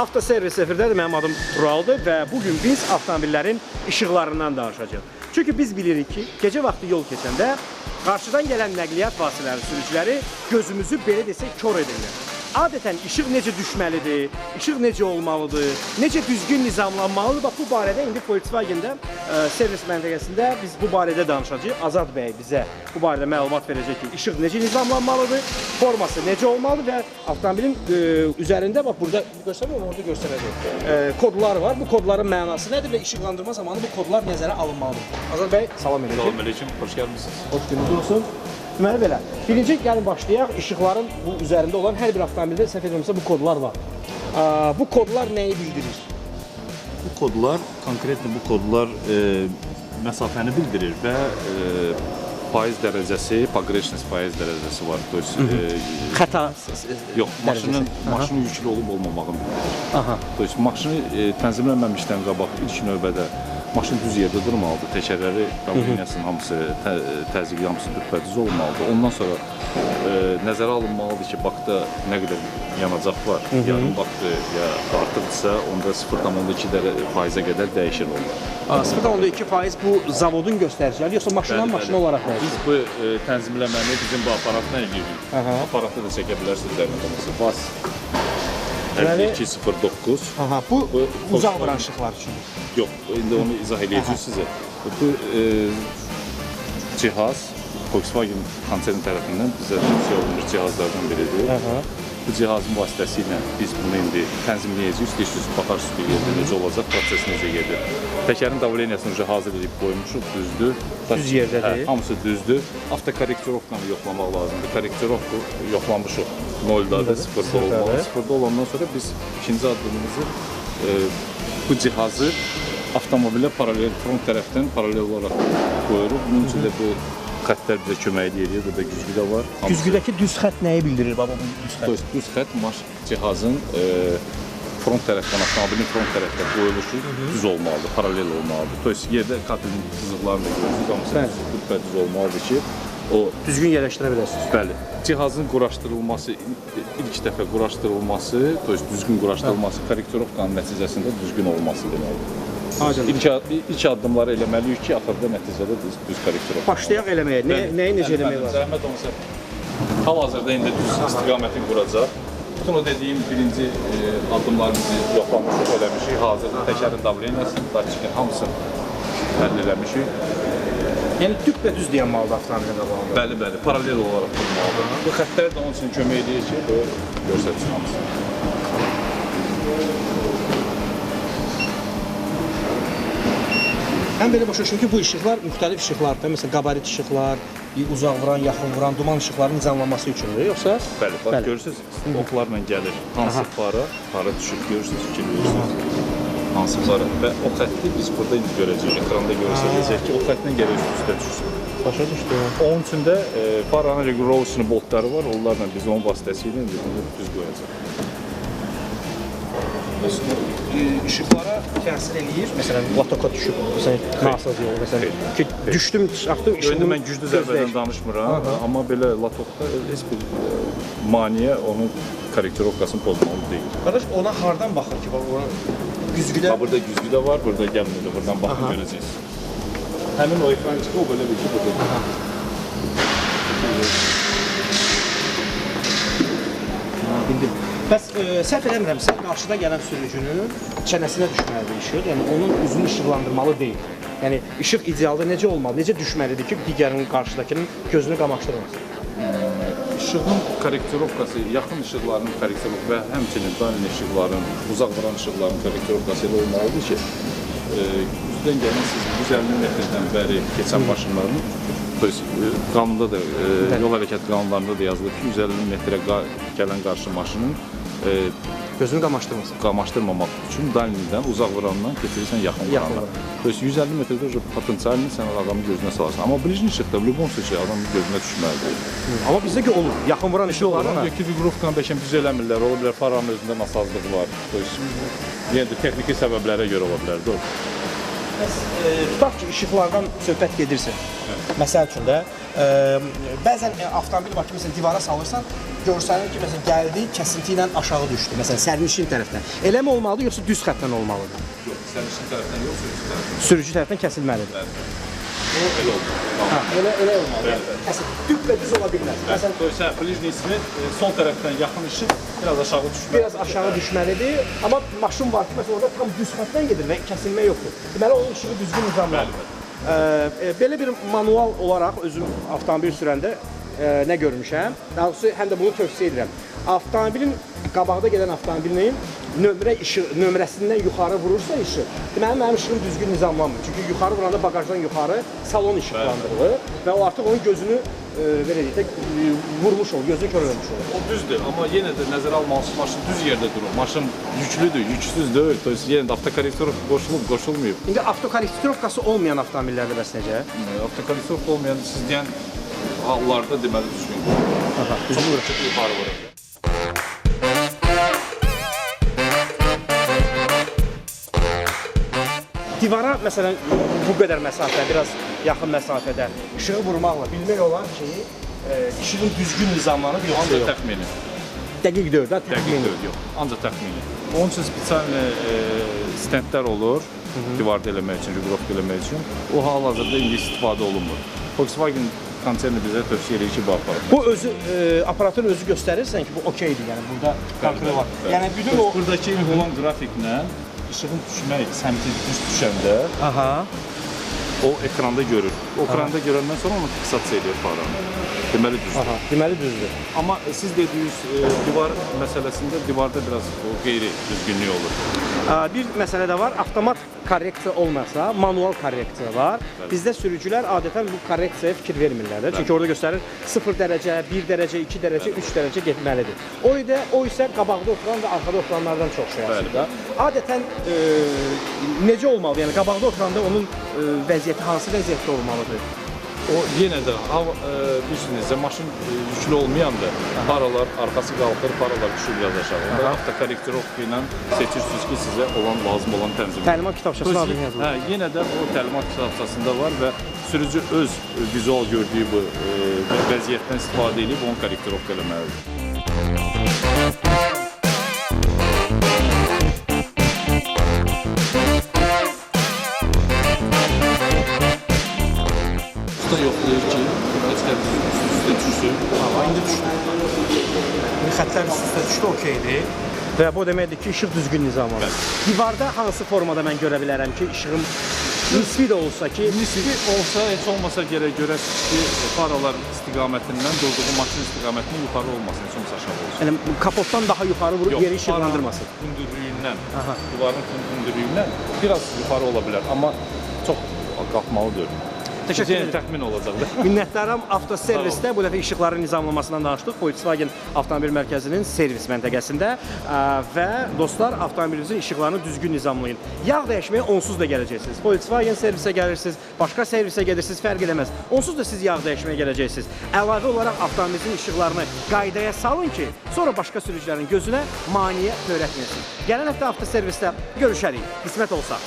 Avtoservis efirdədir. Mənim adım Turaldır və bugün biz avtomobillərin işıqlarından danışacağıq. Çünki biz bilirik ki, gecə vaxtı yol keçəndə qarşıdan gələn nəqliyyat vasitələri sürücüləri gözümüzü belə desək kor edirlər. Adətən işıq necə düşməlidir, işıq necə olmalıdır, necə düzgün nizamlanmalıdır. Bax bu barədə indi Volkswagen-də servis məntəqəsində biz bu barədə danışacağıq. Azad bəy bizə bu barədə məlumat verəcək ki, işıq necə nizamlanmalıdır, forması necə olmalıdır və avtomobilin üzərində bax burada göstərməyəm, orada göstərəcək. Kodlar var. Bu kodların mənası nədir və işıqlandırma zamanı bu kodlar nəzərə alınmalıdır. Azad bəy, salam əleykum. Salam əleykum, xoş gəlmisiniz. Xoş gününüz olsun. Deməli belə, birinci gəlin başlayaq, işıqların bu üzərində olan hər bir avtomobildə səhv etmirəmsə bu kodlar var. Bu kodlar nəyi bildirir? Bu kodlar, konkretli bu kodlar məsafəni bildirir və faiz dərəcəsi, pogreşnost faiz dərəcəsi var. Xəta yox, maşının yüklü olub olmamağını bildirir. To есть, maşını tənzimlənməmişdən qabaq ilk növbədə maşın düz yerdə durmalıdır, təkərləri, davliniyasının hamısı, təzyiqi hamısı düppədüz olmalıdır. Ondan sonra nəzərə alınmalıdır ki, bakda nə qədər yanacaq var, yarım bakdı ya artıqdırsa, onda 0,2%-ə qədər dəyişir onlar. 0,2% bu zavodun göstəriciləri, yoxsa maşından maşına olaraq dəyişir? Biz bu tənzimləməni bizim bu aparatla edirik. Aparatı da çəkə bilərsiniz, zəhmət olmasa. VAZ 5209. Aha, bu uzaq vuran işıqlar üçün. Yox, indi onu izah eləyəcəyik sizə. Bu cihaz Volkswagen konserni tərəfindən bizə tövsiyə olunmuş cihazlardan biridir. Bu cihazın vasitəsilə biz bunu indi tənzimləyəcəyik. İstəyirsiniz, baxarsınız bir yerdə necə olacaq, proses necə gedir. Təkərin davleniyasını hazır edib qoymuşuq, düzdür. Düz yerdədir. Hamısı düzdür. Avtokorrektirovkanı yoxlamaq lazımdır. Korrektirovka yoxlamışıq. 0-dadır, 0-da olmalı. 0-da olandan sonra biz ikinci addımımızı bu cihazı avtomobilə paralel, front tərəfdən paralel olaraq qoyuruq. Bunun üçün də bu xəttlər bizə kömək eləyir, burada güzgü də var. Güzgüdəki düz xətt nəyi bildirir baba bu düz xətt? Düz xətt cihazın front tərəfdən, avtomobilin front tərəfdən qoyuluşu düz olmalıdır, paralel olmalıdır. To есть, yerdə kabelin sızıqlarını da görürsünüz, hamısı düz olmalıdır ki, o düzgün yerləşdirə biləsiniz. Bəli. Cihazın quraşdırılması, ilk dəfə quraşdırılması, to есть, düzgün quraşdırılması, korrektirovkanın nəticəsində düzgün olması deməkdir. İlk addımları eləməliyik ki, axırda nəticədə düz korrektirovka. Başlayaq eləməyə. Nəyi necə eləmək lazım? Zəhmət olmasa, hal-hazırda indi düz istiqamətini quracaq. Bütün o dediyim birinci addımlarımızı yoxlamışıq, eləmişik. Hazırda təkərin davleniyasını, datçikin hamısını həll eləmişik. Yəni düppədüz dayanmalıdır avtomobilin qabağında. Bəli, bəli, paralel olaraq durmalıdır. Bu xəttlər də onun üçün kömək edir ki, bu göstərsin hamısını. Mən belə başa düşürəm ki, bu işıqlar müxtəlif işıqlardır. Məsələn, qabarit işıqlar, uzaq vuran, yaxın vuran, duman işıqlarının nizamlanması üçündür, yoxsa? Bəli, bax görürsünüz, oxlarla gəlir. Hansı fara, fara düşür, görürsünüz, fikir verirsiniz. Hansı fara və o xətti biz burada indi görəcəyik, ekranda göstərəcək ki, o xəttlə gərək üst-üstə düşsün. Başa düşdüm. Onun üçün də faranın regulation boltları var, onlarla biz onun vasitəsilə indi bunu düz qoyacaq. İşıqlara təsir eləyir, məsələn, latoka düşüb, məsələn, nasaz yolu, məsələn, ki, düşdüm, çaxdım, işığım... İndi mən güclü zərbədən danışmıram, amma belə latokda heç bir maneə onun korrektirovkasını pozmalı deyil. Qardaş, ona hardan baxır ki, ora güzgüdə... Burada güzgü də var, burada gəlmir, buradan baxın görəcəksiniz. Həmin o ekran çıxır, o belə bir ki, burada. Bildim. Bəs səhv eləmirəmsə, qarşıda gələn sürücünün çənəsinə düşməlidir işıq, yəni onun üzünü işıqlandırmalı deyil. Yəni işıq idealda necə olmalı, necə düşməlidir ki, digərinin qarşıdakının gözünü qamaşdırmasın? İşığın korrektirovkası, yaxın işıqların korrektirovkası və həmçinin dalin işıqların, uzaq vuran işıqların korrektirovkası elə olmalıdır ki, üzdən gələn siz 150 metrdən bəri keçən maşınların, qanunda da, yol hərəkəti qanunlarında da yazılır ki, 150 metrə gələn qarşı maşının gözünü qamaşdırmasın. Qamaşdırmamaq üçün dalinidən, uzaq vurandan keçirirsən yaxın vurandan. To есть 150 metrdə potensialini sən adamın gözünə salarsan. Amma bližni işıqda в любом случае adamın gözünə düşməlidir. Amma bizdə ki olur, yaxın vuran işıqlar var. Konfigurovkanı bəlkə düz eləmirlər, ola bilər faranın özündə nasazlıq var. To есть yenə də texniki səbəblərə görə ola bilər, doğru. Bəs tutaq ki, işıqlardan söhbət gedirsə, məsəl üçün də, bəzən avtomobil var ki, məsələn, divara salırsan, görsənir ki, məsələn, gəldi, kəsinti ilə aşağı düşdü, məsələn, sərnişin tərəfdən. Eləmi olmalıdır, yoxsa düz xəttdən olmalıdır? Yox, sərnişin tərəfdən yox, sürücü tərəfdən. Sürücü tərəfdən kəsilməlidir. Bəli. O elə olmalı. Ha, elə olmalıdır. Kəsil, düppədüz ola bilməz. Məsələn, To есть, ближний свет sol tərəfdən yaxın işıq biraz aşağı düşməlidir. Biraz aşağı düşməlidir, amma maşın var ki, məsələn, orada tam düz xəttdən gedir və kəsilmə yoxdur. Deməli, onun işığı düzgün nizamlanır. Bəli, Belə bir manual olaraq özüm avtomobil sürəndə nə görmüşəm? Daha doğrusu, həm də bunu tövsiyə edirəm. Avtomobilin qabaqda gedən avtomobilin nömrə işığı, nömrəsindən yuxarı vurursa işıq, deməli mənim işığım düzgün nizamlanmır. Çünki yuxarı vuranda bagajdan yuxarı salon işıqlandırılır və o artıq onun gözünü belə deyək də vurmuş olur, gözünü kör eləmiş olur. O düzdür, amma yenə də nəzərə almalısınız, maşın düz yerdə durur. Maşın yüklüdür, yüksüz deyil. To есть, yenə də avtokorrektirovka qoşulub, qoşulmayıb. İndi avtokorrektirovkası olmayan avtomobillərdə bəs necə? Avtokorrektirovka olmayan siz deyən hallarda deməli düzgün vurur. Aha, düzgün vurur. Çox yuxarı vurur. Divara məsələn bu qədər məsafə, biraz yaxın məsafədə işığı vurmaqla bilmək olar ki, işığın düzgün nizamlanıb yoxsa Ancaq yox. təxmini. Dəqiq deyil də, Dəqiq təxmini. deyil, yox. Ancaq təxmini. Onun üçün spesial stendlər olur divarda eləmək üçün, regulirovka eləmək üçün. O hal-hazırda indi istifadə olunmur. Volkswagen konserni bizə tövsiyə edir ki, bu aparat. Bu özü aparatın özü göstərirsən ki, bu okeydir, yəni burada kontrol var. Yəni bütün o buradakı olan qrafiklə işığın düşmək səmti düz düşəndə Aha. o ekranda görür. O ekranda görəndən sonra onu fiksasiya edir faranı. Deməli düzdür. Aha, deməli düzdür. Amma siz dediyiniz divar məsələsində divarda biraz o qeyri düzgünlük olur. Bir məsələ də var. Avtomat korreksiya olmasa, manual korreksiya var. Bəli. Bizdə sürücülər adətən bu korreksiyaya fikir vermirlər də. Çünki orada göstərir 0 dərəcə, 1 dərəcə, 2 dərəcə, 3 dərəcə getməlidir. O ilə o isə qabaqda oturan və arxada oturanlardan çox şey asılıdır. Adətən necə olmalıdır? Yəni qabaqda oturanda onun vəziyyəti hansı vəziyyətdə olmalıdır? O yenə də bilirsiniz necə maşın yüklü olmayanda paralar arxası qalxır, paralar düşür biraz aşağı. Onda avtokorrektirovka ilə seçirsiniz ki, sizə olan lazım olan tənzim. Təlimat kitabçasında adını yazılır. Hə, yenə də o təlimat kitabçasında var və sürücü öz vizual gördüyü bu vəziyyətdən istifadə edib onu korrektirovka eləməlidir. Usta yoxlayır ki, xətlər üst-üstə düşsün. Aha, indi düşdü. İndi xətlər üst-üstə düşdü, okeydir. Və bu deməkdir ki, işıq düzgün nizamlanır. Divarda hansı formada mən görə bilərəm ki, işığım nisbi də olsa ki, Nisbi olsa, heç olmasa gərək görəsiniz ki, faralar istiqamətindən, durduğu maşın istiqamətindən yuxarı olmasın, heç olmasa aşağı olsun. Yəni kapotdan daha yuxarı vurub Yox, yeri işıqlandırmasın. Hündürlüyündən, divarın hündürlüyündən biraz yuxarı ola bilər, amma çox qalxmalı deyil. Təşəkkür edirəm. Təxmin olacaq da. Minnətdaram. Avtoservisdə bu dəfə işıqların nizamlamasından danışdıq. Volkswagen Avtomobil Mərkəzinin servis məntəqəsində və dostlar, avtomobilinizin işıqlarını düzgün nizamlayın. Yağ dəyişməyə onsuz da gələcəksiniz. Volkswagen servisə gəlirsiniz, başqa servisə gedirsiniz, fərq eləməz. Onsuz da siz yağ dəyişməyə gələcəksiniz. Əlavə olaraq avtomobilinizin işıqlarını qaydaya salın ki, sonra başqa sürücülərin gözünə maneə törətməsin. Gələn həftə avtoservisdə görüşərik. Qismət olsa.